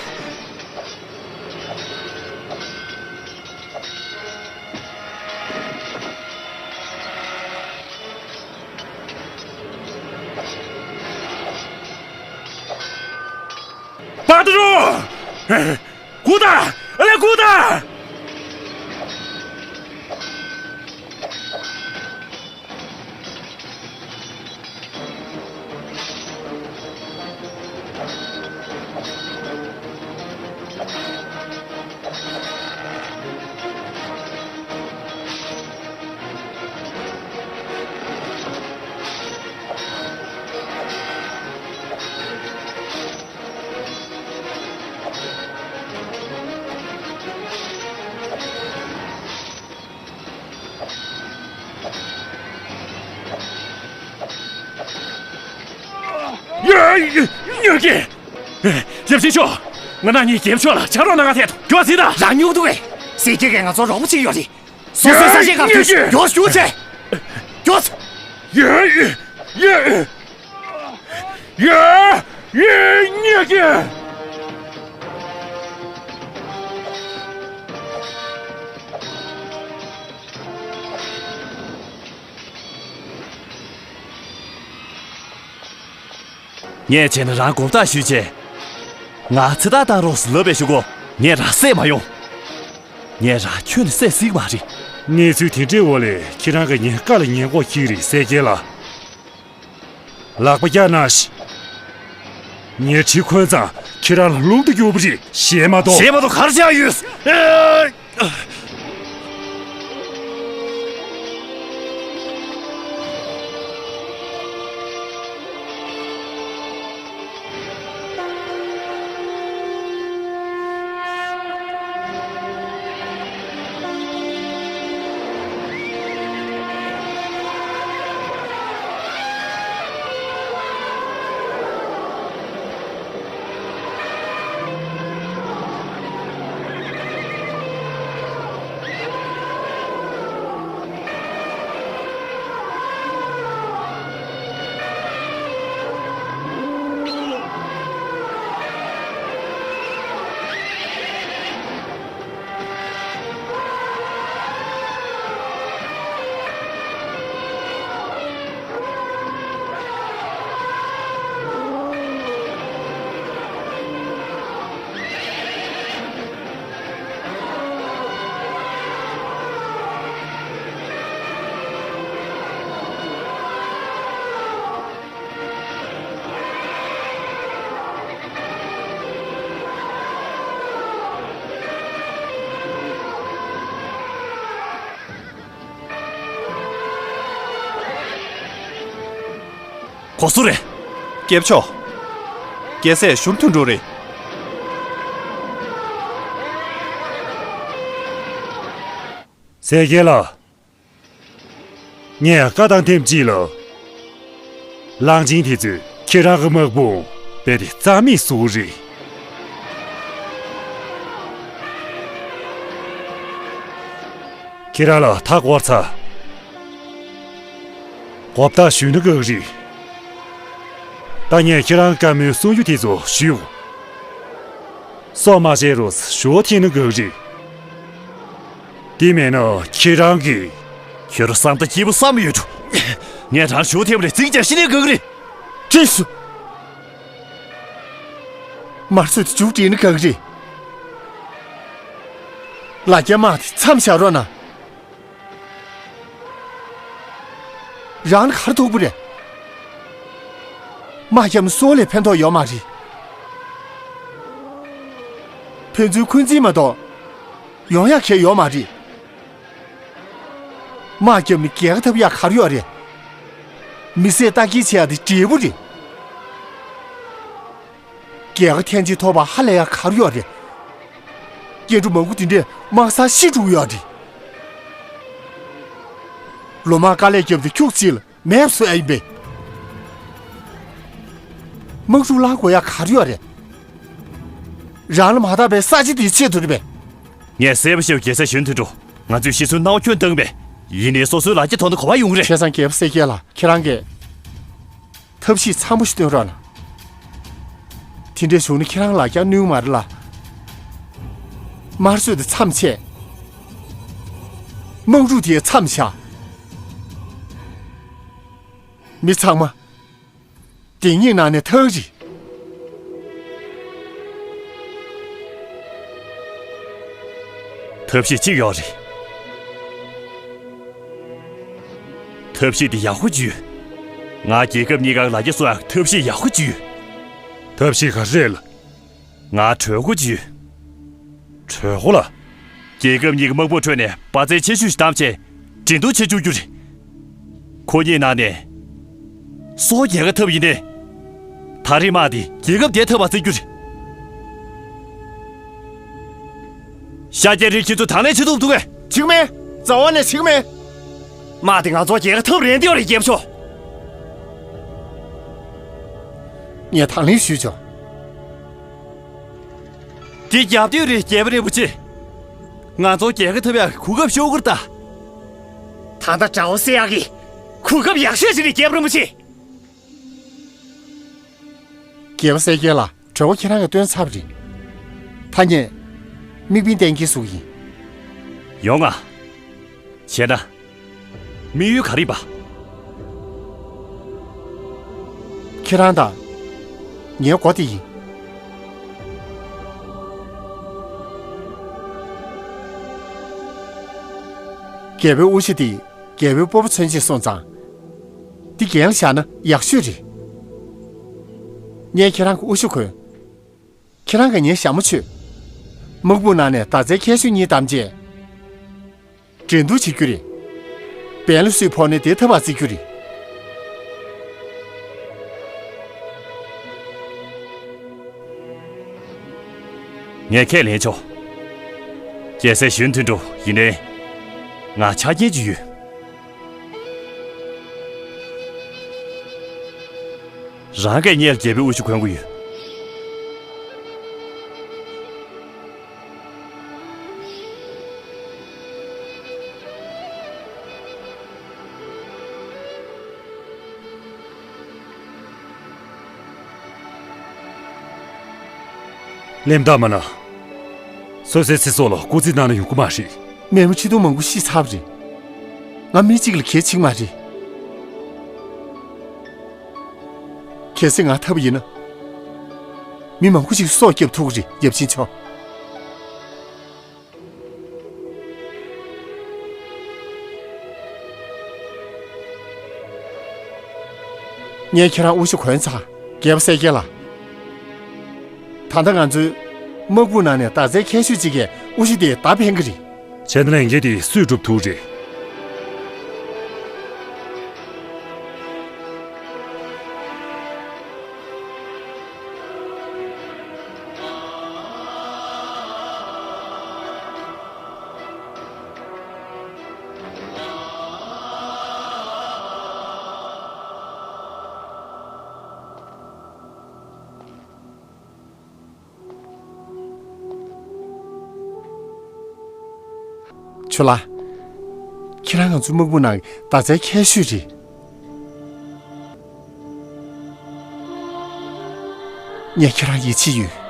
པ་ཏི་རུ། སྒུག་དང་། ཨ་ལས་སྒུག་དང་། ཉོ་གི། ཡབ་ཆེན་མཆོག་ང་རང་གཉིས་རྒྱལ་པོ་མཆོག་ལ་ཆ་རོགས་གནང་ག་ཐད་དོ། མགྱོགས་སེ་ད། རང་ཉུག་འདུག་གས། སྲས་སྐྱེས་ཀྱིས་ང་ཚོ་རོགས་པ་བྱེད་ཀྱི་ཡོད་རེད། སོ་སོའི་ས་ཆའི་སྐབས་དུས་མགྱོགས་ཞུ་ཆེ། མགྱོགས། ཡོད། ཡོད། ཡོད། ཡོད། ཉོ་གི། ངས་བྱས་ན་རང་གོ་བརྡ་ཞུས་བྱས། ང་ཚེ་ཐར་བཏང་རོགས་ཟེར་ལབ་པའི་གཞུག་གུ་ངས་རང་བསད་མ་ཡོང་། ངས་རང་ཁྱོན་ནས་བསད་སྲིད་མ་རེད། གནས་ཚུལ་དེ་འདྲའི་འོག་ལས་ཁྱེད་རང་གིས་ངའི་བཀའ་ལ་ཉན་དགོས་ཀྱི་རེད་སྲས་སྐྱེས་ལགས། ལག་པ་བཀྱག་གནང་ཞིག་ངས་གྲི་ཁོལ་ཙང་ཁྱེད་རང་ལ་རླུང་དུ་གྱུར་པ་རེད། ཞེད་མ་གཏོགས། ཞེད་མ་གཏོགས་ག་རེ་བྱ་ཡོད། ཨེ། གོ་སུ་རེད། སྐྱེས་མཆོག་རྒྱལ་སྲས་གཞོན་དུ་འགྲོ་རེད། སེ་གེ་ལགས། ངས་བཀའ་བཏང་ཐེངས་གཅིག་ལ། གླང་ཆེན་དེ་ཚོས་ཁྱེད་རང་གི་དམག་དཔུང་རྦད་དེ་རྩ་མེད་བཟོ་གི་རེད། ཁྱེད་རང་ལ་མཐའ་བསྐོར་ཚར། མགོ་བཏགས་ཞུས་ན་དགའ་གི་རེད། ད་ངས་ཁྱེད་རང་བཀའ་མོལ་གསུང་རྒྱུ་དེ་ཚོ་ཞུ། སྲོག་མ་བཅད་རོགས་ཞུ་བ་འཐེན་ན་དགའ་གི་རེད། དེ་མེད་ན་ཁྱེད་རང་གིས། ཁྱོད་རང་བསམ་ད་སྐྱིད་པོ་བསམ་ཡོད་འགྲོ། ངས་རང་ཞུ་བ་འཐེན་པ་རེད། ཚིག་ཀྱང་ཤི་ནས་དགའ་གི་རེད། ཁྲིས་སུ། མར་སོད་དེ་མཇུག་སྒྲིལ་ན་དགའ་གི་རེད། ལ་རྒྱ་དམག་དེ་མཚམས་བཞག་རོགས་གནང་། རང་ལ་ག་རེ་ཐུག་པ་རེད། དམག་རྒྱབ་ན་སྲོག་ལས་ཕན་ཐོགས་ཡོད་མ་རེད། ཕན་ཚུན་འཁོན་འཛིན་མ་གཏོགས་ཡོང་ཡག་གང་ཡང་ཡོད་མ་རེད། དམག་རྒྱབ་ནས་རྒྱལ་ཁ་ཐོབ་ཡག་ག་རེ་ཡོད་རེད། མི་སེར་ལྟ་སྐྱེལ་བྱེད་ཡག་དེ་འབྲས་བུ་རེད། རྒྱལ་ཁ་ཐེངས་གཅིག་ཐོབ་པ་ཧ་ལས་ཡག་ག་རེ་ཡོད་རེད། སྐྱེ་འགྲོ་མང་པོ་དེ་འདྲས་དམག་སར་ཤི་འགྲོ་གི་ཡོད་རེད། ལོ་མང་དཀའ་ལས་བརྒྱབ་སྟེ་ཁྱུག་ཅིག་ལ་མེད་པ་བཟོ་ཡག་ཡིན་པས། དམག་འཁྲུག་བསླང་དགོས་ཡག་ག་རེ་ཡོད་རེད། རང་ལ་མ་བརྟགས་པའི་ས་ཆ་དེའི་ཆེད་དུ་རེད་པས། ངས་གསལ་པོ་ཤེས། རྒྱལ་སྲས་གཞོན་དུད་འགྲོ། ང་ཚོས་ཤི་གསོན་སྣང་བ་ཁྱོན་བཏང་པས། ཡིན་ནའི་སོ་སོའི་ལ་རྒྱ་ཐོག་ནས་གོ་བ་ཡོང་གི་རེད། བྱས་ཙང་རྒྱལ་པོ་གསལ་རྒྱལ་ལགས། ཁྱེད་རང་གིས་ཐབས་ཤེས་འཚམ་པོ་ཞིག་སྟོན་རོགས་གནང་། དེ་འདྲས་བྱུང་ན་ཁྱེད་རང་ལ་རྒྱ་གནོད་མ་རེད་ལ། དམར་གསོད་དེ་མཚམས་ཆད། དམག་འཁྲུག་དེ་མཚམས་བཞག། མི་ཚང་མ་བདེན་སྙིང་ནང་ནས་ཐར་རེད། ཐབས་ཤེས་གཅིག་ཡོད་རེད། ཐབས་ཤེས་དེ་ཡག་པོ་ཅིག་ཡོད། ང་རྒྱལ་ཁབ་གཉིས་ཀ་ལ་རྒྱ་གསོ་ཡག་ཐབས་ཤེས་ཡག་པོ་ཅིག་ཡོད། ཐབས་ཤེས་ག་རེ་རེད་ལགས། ང་གྲོས་འགོ་ཅིག་ཡོད། གྲོས་འགོ་ལགས། རྒྱལ་ཁབ་གཉིས་ཀྱི་དམག་དཔུང་ཁྲོད་ནས་དཔའ་རྩལ་ཆེ་ཤོས་ཤིག་བདམས་བྱས་འགྲན་བསྡུར་བྱེད་བཅུག་རྒྱུ་རེད། ཁོ་གཉིས་ནང་ནས་སུ་རྒྱལ་ཁ་ཐོབ་ཡིན་ནའི། ད་རེས་དམག་འདི་རྒྱལ་ཁབ་བདེ་ཐབས་པ་བརྩི་རྒྱུ་རེད། ཤཱཀྱ་རིའི་ཁྱེད་ཚོ་དང་ལེན་བྱེད་ཐུབ་འདུག་གས། བྱེད་ཀྱི་མེད། རྩ་བ་ནས་བྱེད་ཀྱི་མེད། དམག་འདི་ང་ཚོ་རྒྱལ་ཁ་ཐོབ་རན་འདོད་རེད་རྒྱལ་པོ་མཆོག། ངས་དང་ལེན་ཞུས་ཆོག། འདི་རྒྱབ་དུས་རེད་རྒྱལ་པོ་རིན་པོ་ཆེ། ང་ཚོ་རྒྱལ་ཁ་ཐོབ་ཡག་གི་གོ་སྐབས་ཤོར་གི་རེད་ད། ད་ལྟ་དགྲ་བོ་བསད་ཡག་གི་གོ་སྐབས་ཡག་ཤོས་ཤིག་རེད་རྒྱལ་པོ་རིན་པོ་ཆེ། རྒྱལ་པོ་གསལ་རྒྱལ་ལགས། གྲོས་འགོ་ཁྱེད་རང་གིས་བཏོན་ཚར་བ་རེད། ཐ་སྙད། དམིགས་འབེན་གཏན་འཁེལ་བཟོ་གི་ཡིན། ཡོང་ང་། བྱས་ན། དམིགས་ཡུལ་ག་རེ་ཡིན་པ། ཁྱེད་རང་དང་། ངའི་མགོ་དེ་ཡིན། རྒྱལ་པོའི་དབུ་ཞྭ་དེ་རྒྱལ་པོའི་སྤོབས་པ་མཚོན་ཆེད་སོང་ཙང་། འདི་འགན་ལ་བཞག་ན་ཡག་ཤོས་རེད། ངས་ཁྱེད་རང་གི་དབུ་ཞྭ་གོན། ཁྱེད་རང་གིས་ངའི་ཞྭ་མོ་ཆོད། དམག་དཔུང་ནང་ནས་མདའ་རྩེད་མཁས་ཤོས་གཉིས་བདམས་རྗེས། འགྲན་བསྡུར་བྱེད་རྒྱུ་རེད། འབེན་ལ་སུས་ཕོག་ནའི་དེ་ཐབ་པ་བརྩི་རྒྱུ་རེད། ངས་ཁས་ལེན་ཆོག་རྒྱལ་སྲས་གཞོན་དོན་གྲུབ་ཡིན་ནའི། ང་ཆ་རྐྱེན་ཅིག་ཡོད། རང་གིས་སྔོན་ལ་རྒྱལ་པོའི་དབུ་ཞྭ་གོན་གྱི་ཡོད། གླེན་རྟགས་མ་ན། སོ་སོའི་ཚེ་སྲོག་ལ་སྐུར་རྩིས་གནང་ན་ཡོང་གི་མ་རེད། མེས་པོ་ཁྲི་སྟོང་མང་པོ་ཤི་ཚར་བ་རེད། ང་མི་གཅིག་ལ་གལ་ཆེ་གི་མ་རེད། གལ་སྲིད་ང་ཐར་པ་ཡིན་ན། མི་མང་པོ་ཞིག་སྲོག་སྐྱོབ་ཐུབ་ཀྱི་རེད། ཡབ་ཆེན་མཆོག་ངས་ཁྱེད་རང་དབུ་ཞྭ་གོན་ཚར། རྒྱལ་པོ་གསལ་རྒྱལ་ལགས། ད་ལྟ་ང་ཚོའི་དམག་དཔུང་ནང་ནས་མདའ་རྩེད་མཁས་ཤོས་གཅིག་གིས་དབུ་ཞྭ་དེ་མདའ་འཕེན་གྱི་རེད། བྱས་ན་ལས་འགན་དེ་སུས་སྒྲུབ་ཐུབ་རེད། ཆུ་ལ། ཁྱེད་རང་ང་ཚོའི་དམག་དཔུང་ནང་མདའ་རྩལ་མཁས་ཤོས་རེད། ངས་ཁྱེད་རང་ཡིད་ཆེས་ཡོད།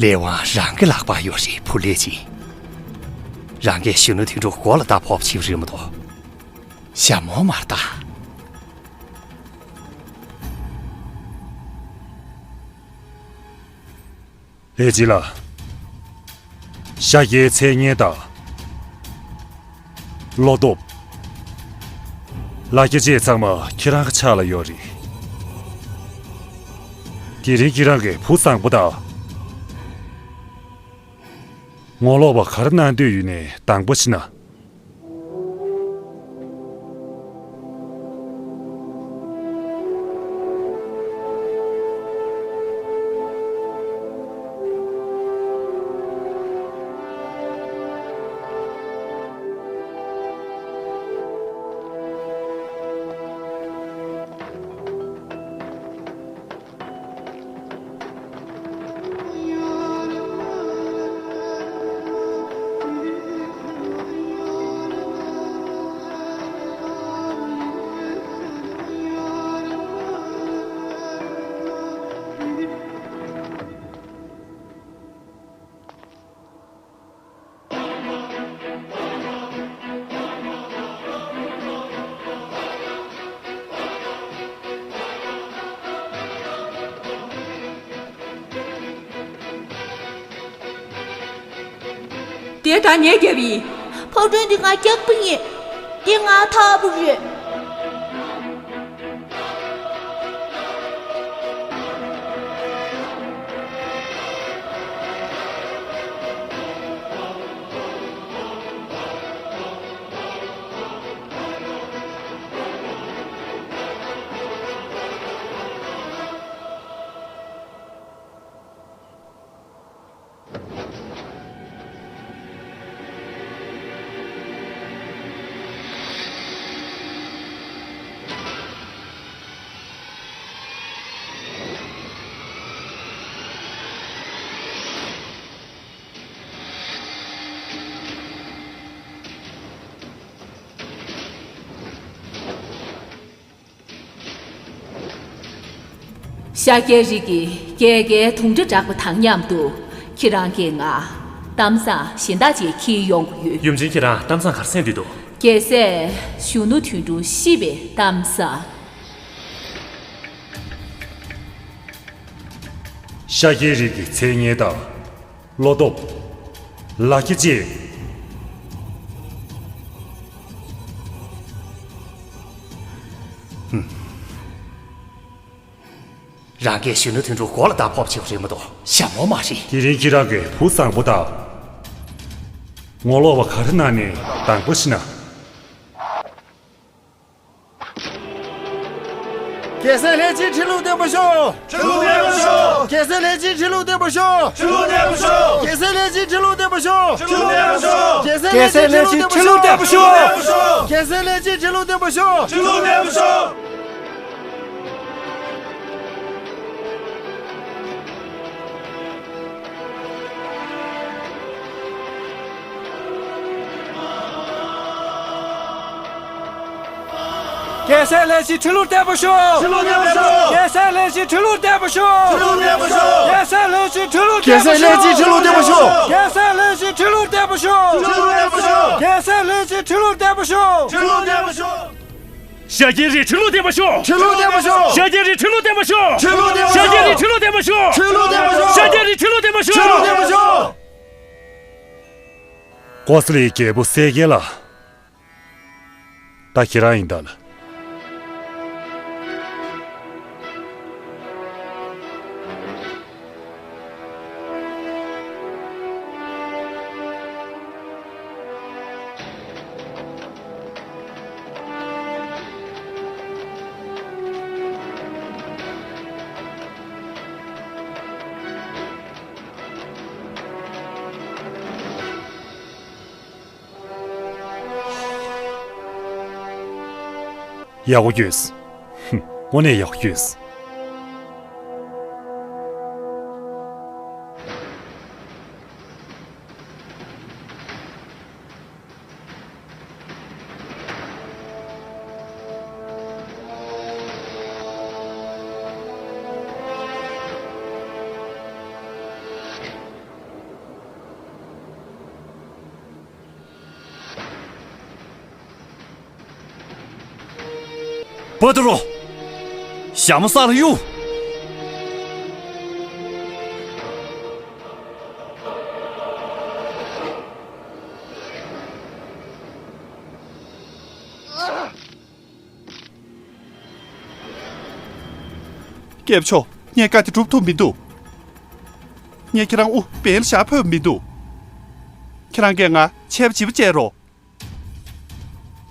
ལས་དབང་རང་གི་ལག་པར་ཡོད་རེད། བུ་ལས་ཅི། རང་གིས་གཞོན་ནུ་དོན་གྲུབ་མགོ་ལ་རྟ་ཕོག་བྱིའུ་རེད་མ་གཏོགས། ཞྭ་མོ་མར་ལྟ། ལས་ཅི་ལ། ཤཱཀྱའི་མཚན་སྙན་དང་། བློ་སྟོབས། ལ་རྒྱ་བཅས་ཚང་མ་ཁྱེད་རང་གི་ཕྱག་ལ་ཡོད་རེད། དེ་རིང་ཁྱེད་རང་གི་བུ་བཟང་པོ་དང་། ངོ་ལོག་པ་ག་རེ་གནང་འདོད་ཡོད་ནའི་དང་པོ་ཤི་ན། དེ་ད་ངས་བརྒྱབ་ཡིན། ཕག་གྲུ་འདི་ང་རྒྱག་པ་ཡིན། འདི་ང་འཐག་པ་རེད། ཤཱཀྱའི་རིགས་ཀྱི་རྒྱལ་བརྒྱའི་དུང་སྒྲ་བསྒྲགས་པ་དང་མཉམ་དུ། ཁྱེད་རང་གིས་ང་གཏམ་བཟང་གཞན་དག་ཅིག་འཁྱེར་ཡོང་གི་ཡོད། ཡུམ་ཆེན། ཁྱེད་རང་གཏམ་བཟང་ག་རེ་གསན་འདོད་འདུག། རྒྱལ་སྲས་གཞོན་ནུ་དོན་གྲུབ་ཤི་བའི་གཏམ་བཟང་། ཤཱཀྱའི་རིགས་ཀྱི་མཚན་སྙན་དང་། བློ་སྟོབས། ལག་ཁྱི་བཅས། རང་གིས་གཞོན་ནུ་དོན་གྲུབ་མགོ་ལ་བརྡ་ཕོག་བྱས་པ་རེད་མ་གཏོགས་ཞྭ་མོ་མ་རེད། དེ་རིང་ཁྱེད་རང་གིས་བུ་བཟང་པོ་དང་། ངོ་ལོག་པ་ག་རེ་གནང་ནས་དང་པོ་ཤི་ན། རྒྱལ་སྲས་ལྷས་སྦྱིན་ཁྲི་ལོ་བརྟན་པར་ཤོག། ཁྲི་ལོ་བརྟན་པར་ཤོག། རྒྱལ་སྲས་ལྷས་སྦྱིན་ཁྲི་ལོ་བརྟན་པར་ཤོག། ཁྲི་ལོ་བརྟན་པར་ཤོག། རྒྱལ་སྲས་ལྷས་སྦྱིན་ཁྲི་ལོ་བརྟན་པར་ཤོག། ཁྲི་ལོ་བརྟན་པར་ཤོག། རྒྱལ་སྲས་ལྷས་སྦྱིན་ཁྲི་ལོ་བརྟན་པར་ཤོག། ཁྲི་ལོ་བརྟན་པར་ཤོག། རྒྱལ་སྲས་ལྷས་སྦྱིན་ཁྲི་ལོ་བརྟན་པར་ཤོག། ཁྲི་ལོ་བརྟན་པར་ཤོག། རྒྱལ་སྲས་ལྷས་སྦྱིན་ཁྲི་ལོ་བརྟན་པར་ཤོག། ཁྲི་ལོ་བརྟན་པར་ཤོག། རྒྱལ་སྲས་ལྷས་སྦྱིན་ཁྲི་ལོ་བརྟན་པར་ཤོག། ཁྲི་ལོ་བརྟན་པར་ཤོག། རྒྱལ་སྲས་ལྷས་སྦྱིན་ཁྲི་ལོ་བརྟན་པར་ཤོག། རྒྱལ་སྲས་ལྷས་སྦྱིན་ཁྲི་ལོ་བརྟན་པར་ཤོག། ཁྲི་ལོ་བརྟན་པར་ཤོག། རྒྱལ་སྲས་ལྷས་སྦྱིན་ཁྲི་ལོ་བརྟན་པར་ཤོག། ཁྲི་ལོ་བརྟན་པར་ཤོག། རྒྱལ་སྲས་ལྷས་སྦྱིན་ཁྲི་ལོ་བརྟན་པར་ཤོག། ཁྲི་ལོ་བརྟན་པར་ཤོག། ཤཱཀྱའི་རིགས་ཁྲི་ལོ་བརྟན་པར་ཤོག། ཁྲི་ལོ་བརྟན་པར་ཤོག། ཤཱཀྱའི་རིགས་ཁྲི་ལོ་བརྟན་པར་ཤོག། ཁྲི་ལོ་བརྟན་པར་ཤོག། ཤཱཀྱའི་རིགས་ཁྲི་ལོ་བརྟན་པར་ཤོག། ཁྲི་ལོ་བརྟན་པར་ཤོག། ཤཱཀྱའི་རིགས་ཁྲི་ལོ་བརྟན་པར་ཤོག། ཁྲི་ལོ་བརྟན་པར་ཤོག། ཀོ་ས་ལའི་རྒྱལ་པོ་གསལ་རྒྱལ་ལགས། ད་ཁྱེད་རང་ཡིན་ད་ལ། ཡག་པོ་བསྐྱོན་སོང་། ཧུམ། དངོས་གནས་ཡག་པོ་བསྐྱོན་སོང་། པ་ཏུ་རོ། ཞྭ་མོ་ས་ལ་གཡུག། སྐྱབས་མཆོག་ངས་བཀའ་དེ་སྒྲུབ་ཐུབ་མི་འདུག་ངས་ཁྱེད་རང་དབུ་འབེན་ལ་བཞག་ཕོད་མི་འདུག་ཁྱེད་རང་གིས་ང་ཆད་པ་བྱིས་པ་བྱས་རོགས།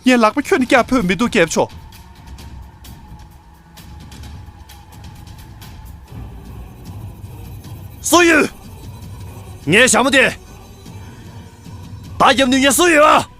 ངས་ལག་པ་ཁྱོན་ནས་བཀྱག་ཕོད་མི་འདུག་སྐྱབས་མཆོག་སུ་ཡོད། ངའི་ཞྭ་མོ་དེ། ད་རྒྱབ་ནས་ངས་སུ་ཡོད་ཨ།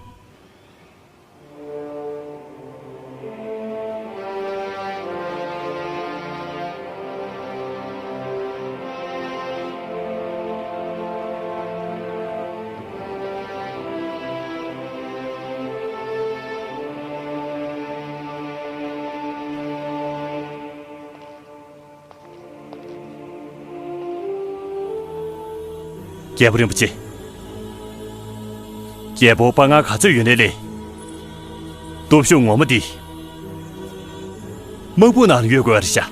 རྒྱལ་པོ་རིན་པོ་ཆེ། རྒྱལ་པོ་དཔའ་ངར་ག་ཚོད་ཡོད་ནའི་ལས། སྟོབས་ཤུགས་ངོ་མ་འདི། དམག་དཔུང་ནང་ལ་ཡོད་དགོས་པ་རེད་ཤག་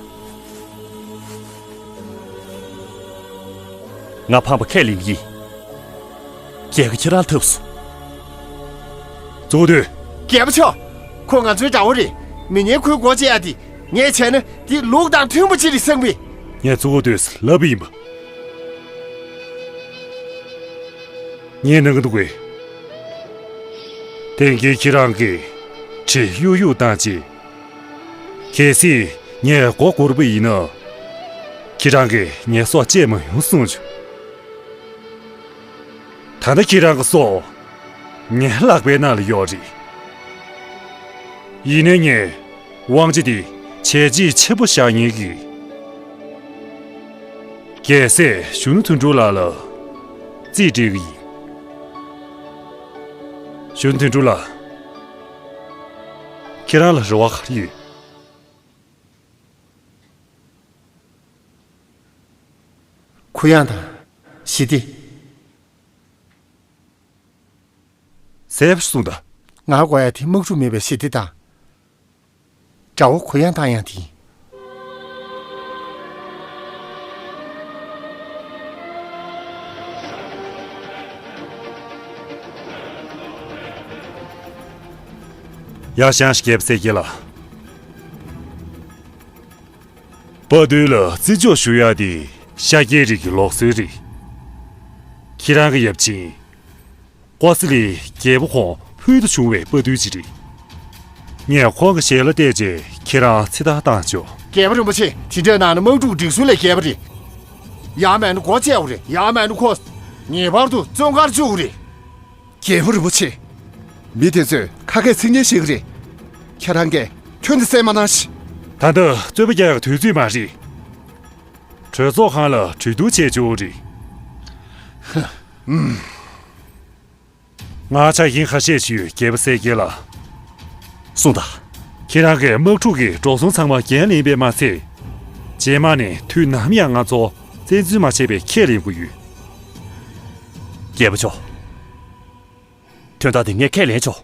ང་ཕངས་པ་ཁས་ལེན་གྱི་ཡིན། རྒྱལ་ཁ་ཁྱེད་རང་ཐོབ་སོང་། གཙོ་བོ་དུས། རྒྱལ་པོ་མཆོག་ཁོ་ང་ཚོའི་དགྲ་བོ་རེད། མི་ངན་ཁོའི་མགོ་བཅད་ཡ་དེ་ངས་བྱས་ན་དེ་ལུགས་དང་མཐུན་པ་ཅིག་རེད་བསམ་གི། ངས་གཙོ་བོ་དུས་ལབ་པ་ཡིན་པ། ངས་གནང་གི་འདུག་གས། དེང་གི་ཁྱེད་རང་གིས་གྲི་གཡུག་གཡུག་བཏང་རྗེས། གལ་སྲིད་ངས་མགོ་སྒུར་པ་ཡིན་ན། ཁྱེད་རང་གིས་ངའི་སྲོག་བཅད་མ་ཡོང་གསུངས་བྱུང་། ད་ལྟ་ཁྱེད་རང་གི་སྲོག་ངའི་ལག་པའི་ནང་ལ་ཡོད་རེད། ཡིན་ནའི་ངས་དབང་ཆ་དེ་བྱས་རྗེས་ཆེན་པོ་བཞག་མཁན་གྱི་རྒྱལ་སྲས་གཞོན་ནུ་དོན་གྲུབ་ལགས་ལ་རྩིས་སྤྲད་ཀྱི་ཡིན། གཞོན་ནུ་དོན་གྲུབ་ལགས། ཁྱེད་རང་ལ་རེ་བ་ག་རེ་ཡོད། གུ་ཡངས་དང་། ཞི་བདེ། གསལ་པོ་གསུངས་དང་། ང་དགོས་ཡ་དེ་དམག་འཁྲུག་མེད་པའི་ཞི་བདེ་དང་། དགྲ་བོ་གུ་ཡངས་བཏང་ཡ་དེ་ཡིན། ཡར་བཞེངས་ཤིག་རྒྱལ་པོ་གསལ་རྒྱལ་ལགས། དཔའ་རྟུལ་ལ་བརྩི་འཇོག་ཞུ་ཡ་དེ་ཤཱཀྱའི་རིགས་ཀྱི་ལུགས་སྲོལ་རེད། ཁྱེད་རང་གི་ཡབ་ཆེན་ཀོ་སི་ལི་རྒྱལ་པོ་ཁོང་ཕུལ་དུ་བྱུང་བའི་དཔའ་རྟུལ་ཅིག་རེད། ངས་ཁོང་གི་ཞལ་ལ་བལྟས་རྗེས་ཁྱེད་རང་ཚེ་ཐར་བཏང་ཆོག་རྒྱལ་པོ་རིན་པོ་ཆེ། དེ་འདྲ་གནང་ན་དམག་འཁྲུག་སྒྲིག་སྲོལ་ལས་འགལ་བ་རེད། ཡང་མིན་ན་སྒོ་བཅད་པ་རེད། ཡང་མིན་ན་ཁོ་ངེས་པར་དུ་བཙོན་ཁར་བཅུག་པ་རེད། རྒྱལ་པོ་རིན་པོ་ཆེ། མི་དེ་ཚོས་ཁ་སྐད་ཚིག་ངན་བཤད་ཀྱི་རེད། ཁྱེད་རང་གིས་ཁྱོན་ནས་སེམས་མ་ནག་ཞིག་ད་ལྟ་རྩོད་པ་རྒྱག་ཡག་དུས་ཚོད་མ་རེད། གྲོས་ཚོགས་ཁང་ལ་གྲོས་བསྡུར་བྱས་ཆོག་རེད། ང་ཆ་རྐྱེན་ཁ་ཤས་ཤིག་ཡོད། རྒྱལ་པོ་གསལ་རྒྱལ་ལགས། གསུངས་དང་། ཁྱེད་རང་གིས་དམག་འཁྲུག་གི་འགྲོ་སོང་ཚང་མ་འགན་ལེན་པས་མ་ཚད། རྗེས་མ་ནས་དུས་ནམ་ཡང་ང་ཚོ་བཙན་འཛུལ་མ་བྱས་པའི་ཁས་ལེན་དགོས་ཡོད། རྒྱལ་པོ་མཆོག་དོན་དག་འདི་ངས་ཁས་ལེན་ཆོག་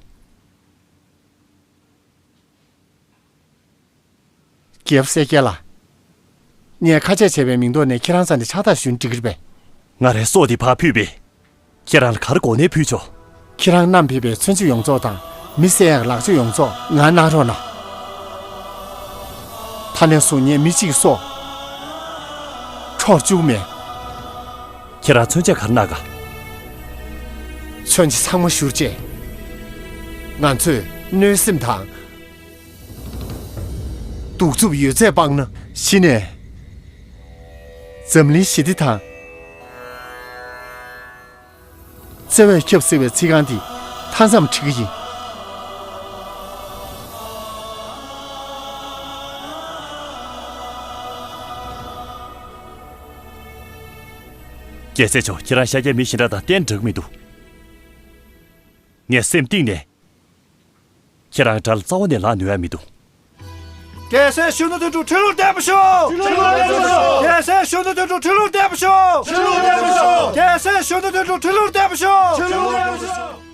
རྒྱལ་པོ་གསལ་རྒྱལ་ལགས། ངས་ཁ་ཆད་བྱས་པའི་མིང་ཐོག་ནས་ཁྱེད་རང་རྩ་ནས་ཕྱག་རྟགས་ཞུས་ན་འགྲིག་གི་རེད་པས། ང་རའི་སྲོག་འདི་ཕར་ཕུལ་བས། ཁྱེད་རང་ལ་ག་རེ་དགོས་ནའི་ཕུལ་ཆོག་ཁྱེད་རང་བསྣམས་ཕེབས་པའི་མཚོན་ཆ་ཡོངས་རྫོགས་དང་མི་བསད་ཡག་ལག་ཆ་ཡོངས་རྫོགས་ང་གནང་རོགས་གནང་། ད་ནས་བཟུང་ངས་མི་གཅིག་གི་སྲོག་འཕྲོག་བཅུག་མེད། ཁྱེད་རང་མཚོན་ཆ་ག་རེ་གནང་ག་མཚོན་ཆ་ཚང་མ་བཞུར་རྗེས། ང་ཚོས་གནོད་སེམས་དང་། གདུག་རྩུབ་ཡོད་ཚད་སྤངས་ན། གཞི་ནས་འཛམ་གླིང་ཞི་བདེ་དང་། བརྩེ་བས་ཁྱབ་ཟེར་བའི་ཚིག་རྐང་འདི་མཐའ་མཚམས་ཁྲིད་ཀྱི་ཡིན། རྒྱལ་སྲས་མཆོག་ཁྱེད་རང་ཤཱཀྱའི་མི་གཞན་དག་དང་གཏན་འདྲ་གི་མི་འདུག་ངས་སེམས་གཏིང་ནས། ཁྱེད་རང་དགྲ་ལ་རྩ་བ་ནས་ལངས་ནུས་ཡ་མི་འདུག་རྒྱལ་སྲས་གཞོན་ནུ་དོན་གྲུབ་ཁྲི་ལོར་བདེ་པོ་ཤོག་ཁྲི་ལོར་བདེ་པོ་ཤོག་རྒྱལ་སྲས་གཞོན་ནུ་དོན་གྲུབ་ཁྲི་ལོར་བདེ་པོ་ཤོག་ཁྲི་ལོར་བདེ་པོ་ཤོག་རྒྱལ་སྲས་གཞོན་ནུ་དོན་གྲུབ་ཁྲི་ལོར་བདེ་པོ་ཤོག་ཁྲི་ལོར་བདེ་པོ་ཤོག